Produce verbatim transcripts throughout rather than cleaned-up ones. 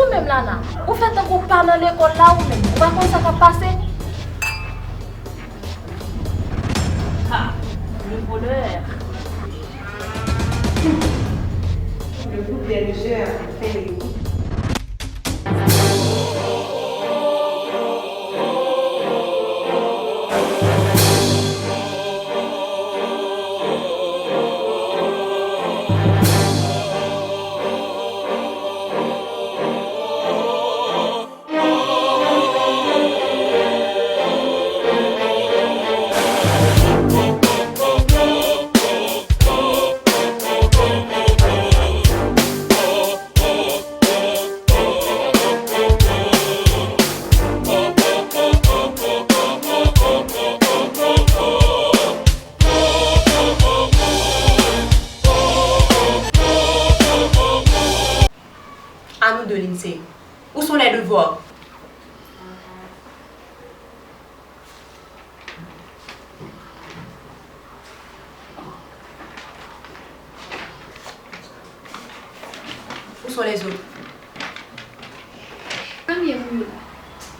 Ou menm Lana, ou fè tankou w pa nan lekòl la ou menm, ou pa konn sa k ap pase? Ha, le voleur. Le groupe des losers a fait le coup. À nous deux, Lindsay. Où sont les devoirs? Où sont les autres? Sa m ye pou yo la?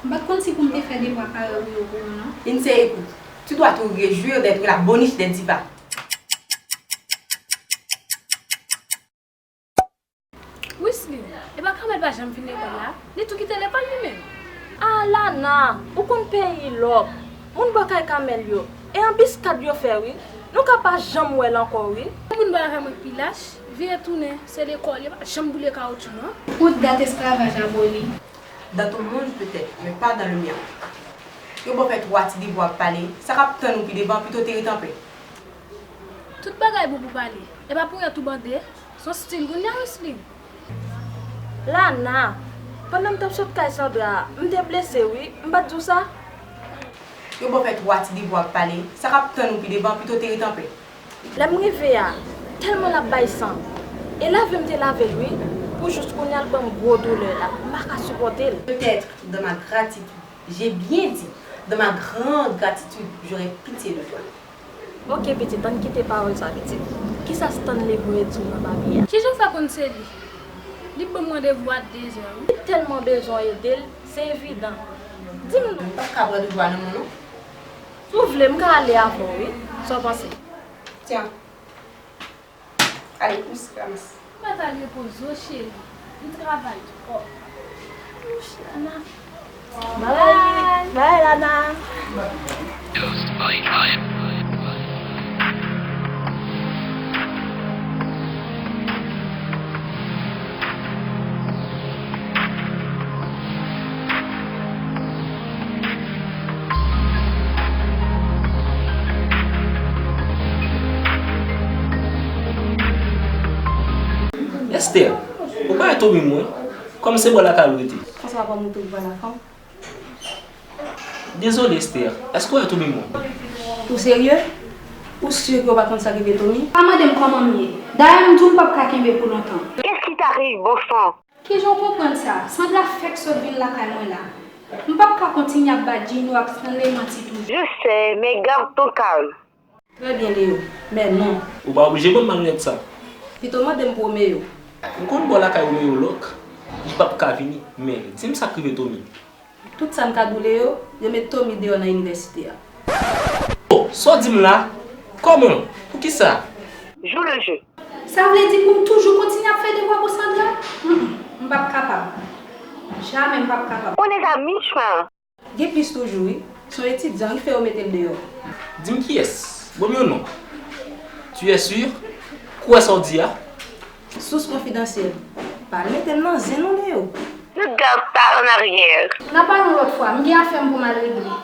M pa t konn si pou m te fè devwa parèy ou yo pou yo non. Lindsay, écoute, tu dois te réjouir d'être la boniche des divas. Wisly, epa Carmel pa janm vin lekòl la? Li tou kite lekòl li menm? Ah Lana, ou konn peyi lòk. Moun bò kay Carmel yo, e anbiskad yo fè wi. Nou ka pa janm wè l ankò wi. Moun bò lakay mwen k pi lach, vire tounen, se lekòl, yo pa janm boule kawotchou non. Ou t dat esklavaj aboli. Dans ton monde peut-être, mais pas dans le mien. Yo ba w fè twa ti devwa ap pale, sa k ap tann ou pi devan, pito w te ret anpè. Tout bagay bon pou pale. Epa pou rete ou bande. Se yon stil kounye a Wisly. Lana, pandan m t ap sot kay Sandra a, m te blese wi, m pa t di w sa? Yo ba w fè twa ti devwa ap pale, sa k ap tann ou pi devan, pito w te ret anpè. Lè m rive a, tèlman l ap bay san. E lave m te lave l wi, pou jis kounye a l ban m gwo doulè la, m pa ka sipòte l. Peut-être dans ma gratitude, j'ai bien dit, dans ma grande gratitude, j'aurai pitié de toi. Ok pitit, ann kite pawòl sa pitit. Kisa Stanley voye di w nan papye a? Kijan w fè konn se li? Li ban m randevou a dezè wi. Li tèlman bezwen w ede l, se evidan. Di m non. M p ap ka pran devwa nan men w non. Si w vle, m ka ale avè w wi. Sa w panse? Tiens. Ale, plis, ranmase. Ou mèt al repoze w, cheri. M travay twòp. Wouch, Lana. Bye. Bye, Lana. Esther, ou pa wè Tommy m wi, kòm se bò lakay ou l rete. Konsa w ap montre w pa la fanm? Dezole Esther, èske w wè Tommy m wi? Ou serye? Ou si ke w pa konn sa k rive Tommy? Pa mande m kòman m ye. Dayè m di w m p ap ka kenbe pou lontan. Qu'est-ce qui t'arrive, bon sang? Kijan w konprann sa? Sandra fèk sot vin lakay mwen la. M p ap ka kontinye ap ba Gino ak Stanley manti toujou. Je sais, mais garde ton calme. Trè byen, Leo. Men non. Ou pa oblije ban m malonèt sa. Pito mande m pou Romeo. M konn bò lakay Romeo lòk. Li p ap ka vini. Men, di m sa k rive Tommy. Tout sa m ka di w, Leo, yo met Tommy deyò nan inivèsite a. Oh, sa w di m la? Kòman? Poukisa? Joue le jeu. Sa vle di pou m toujou kontinye ap fè devwa pou Sandra? Mm, mm, m p ap kapab. Jamè m p ap kapab. On est à mi-chemin. Gen plis toujou, wi. Se yon etidyan ki fè yo mete l deyò. Di m kiyès? Ban m yon non. Tu es sûr? Kwè sa w di a? Sous konfidansyèl. Pa al mete m nan zen non, Leo. Ne garde pas en arrière. N a pale yon lòt fwa, m gen afè m pou m al regle.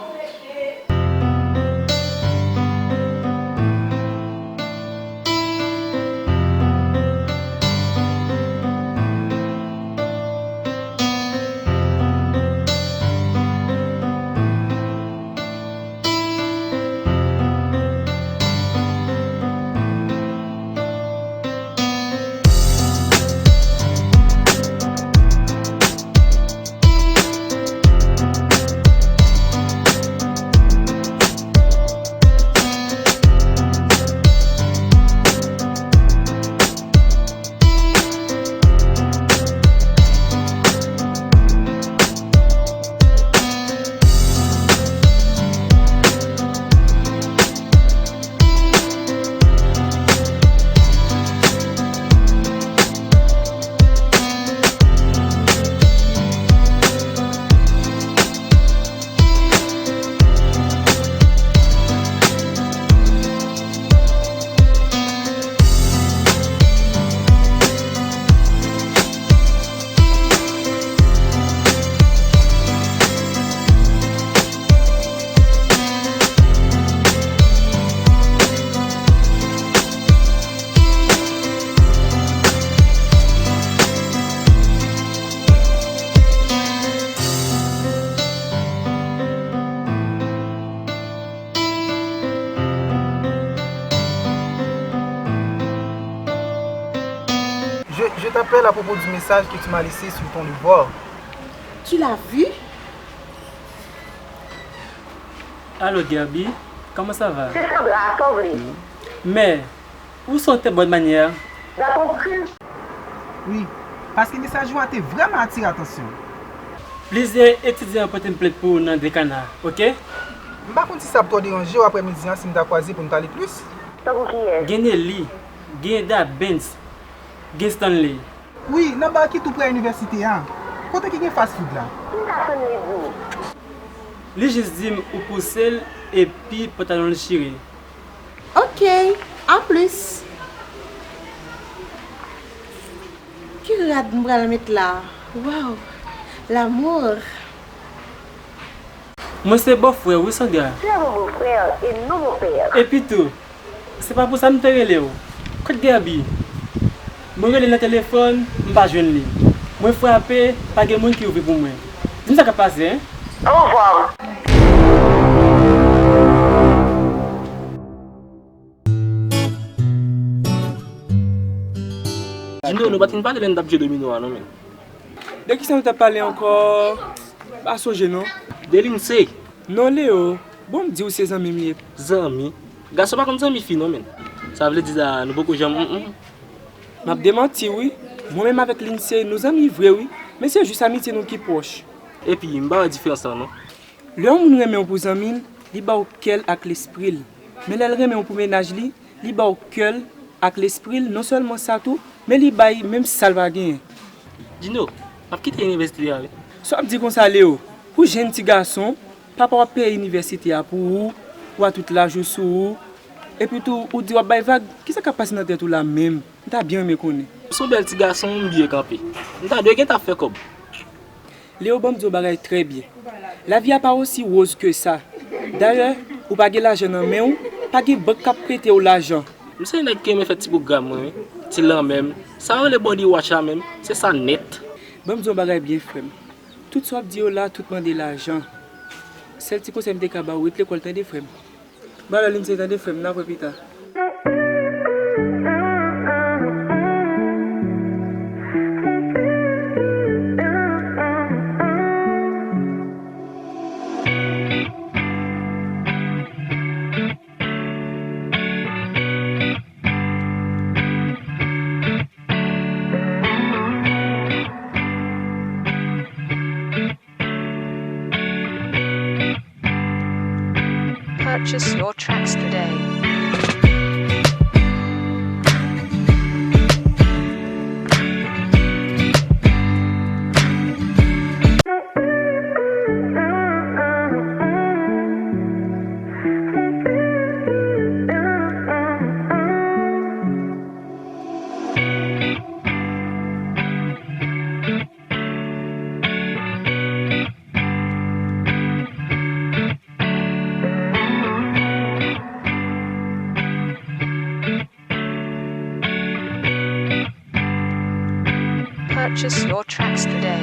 Appelle à propos du message que tu m'as laissé sur ton devoir. Tu l'as vu? Allô Gaby, comment ça va? C'est Sandra, sa w vle? Mais, où sont tes bonnes manières? Dans ton cul. Wi, paske mesaj ou a te vrèman atire atansyon. Plizyè etidyan pote m plent pou ou nan dekana, oke? M pa konn si sa ap twò deranje w aprè midi an si m ta kwaze pou n pale plis. Tankou kiyès? Gen Nelly, gen Eda Benz, gen Stanley. Wi, nan bar ki tou prè inivèsite a. Kote ki gen fast food la? Ki sa Stanley di w? Li jis di m ou pouse l epi pantalon l chire. Ok, à plus. Ki rad m pral met la? Waw, l'amour. Mwen se bòfrè w wi Sandra. Tu es mon beau-frère et non mon père. Epi tou, se pa pou sa m te rele w. Kot Gaby? Mwen rele nan telefòn, m pa jwenn li. Mwen frape, pa gen moun ki ouvri pou mwen. Di m sa k ap pase, en? Au revoir. Dino, nou pa t fin pale lè n t ap jwe domino a non, men. De kisa nou t ap pale ankò? Pa sonje non. De Lindsay. Non Leo, bon m di w se zanmi m ye. Zanmi? Gason pa konn zanmi fi non, men. Sa vle di la nou poko janm, mm, mm. M ap demanti wi. Mwen menm avèk Lindsay, nou zanmi vre wi, men se jis amitye nou ki pwòch. Epi, m pa wè diferans lan non. Lè yon moun renmen w pou zanmi l, li ba w kè l ak lespri l. Men lè l renmen w pou mennaj li, li ba w kè l ak lespri l, non sèlman sa tou, men li bay menm sa l pa genyen. Dino, m ap kite inivèsite a wi. Sa w ap di konsa Leo? Ou jèn ti gason, papa w ap peye inivèsite a pou ou, ou a tout laj ou sou ou, epi tou ou di w ap bay vag, kisa k ap pase nan tèt ou la menm? M ta byen renmen konnen. M se yon bèl ti gason, m byen kanpe. M ta dwe gentan ap fè kòb. Leo, ban m di w yon bagay trè byen. Lavi a pa osi woz ke sa. Dayè, ou pa gen lajan nan men w, pa gen bank k ap prete w lajan. M se nèg ki renmen fè ti pwogram mwen wi. Ti lanmè m. Sa yo rele body watch la menm, se sa nèt. Ban m di w yon bagay byen frè m. Tout sa w ap di yo la, tout mande lajan. Sèl ti konsèy m te ka ba w, ret lekòl tande frè m. Ba lè Lindsay tande frè m, n ap wè pita. Purchase your tracks today. Purchase your tracks today.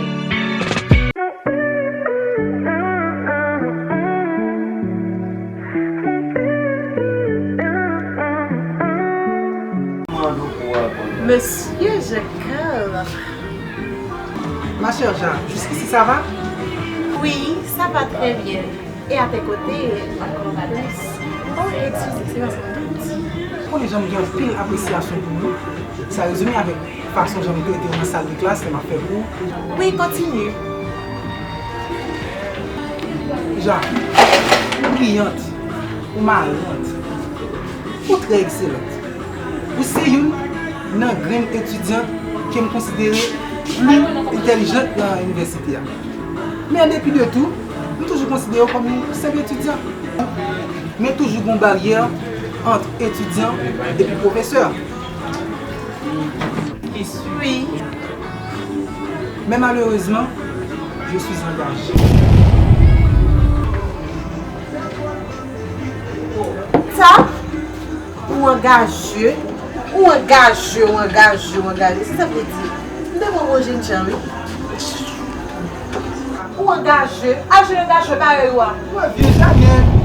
Monsieur Jean-Carl. Ma chère Jean, jusqu'ici ça va? Oui, ça va très bien. Et à tes côtés, encore plus. Oh, excusez, c'est parce que... Ou konnen jan m gen anpil apresyasyon pou nou. Sa rezime avèk fason jan m trete w nan sal de klas, lè m ap fè kou. Oui, continue. Jean, ou briyant, ou malant, ou trè ekselant. Ou se youn nan grenn etidyan ke m konsidere pli entèlijant nan inivèsite a. Men an depi de tou, m toujou konsidere w kòm yon senp etidyan. Men toujou gen yon baryè ant etidyan epi pwofesè. Oui. Mais malheureusement, je suis engagé. Sa? Ou angaje? Ou angaje, ou angaje, ou angaje. Se sa vle di. M te pran gwo jennjan, wi. Ou angaje? Al jwenn angaje parèy ou a. Mwen vye jaden.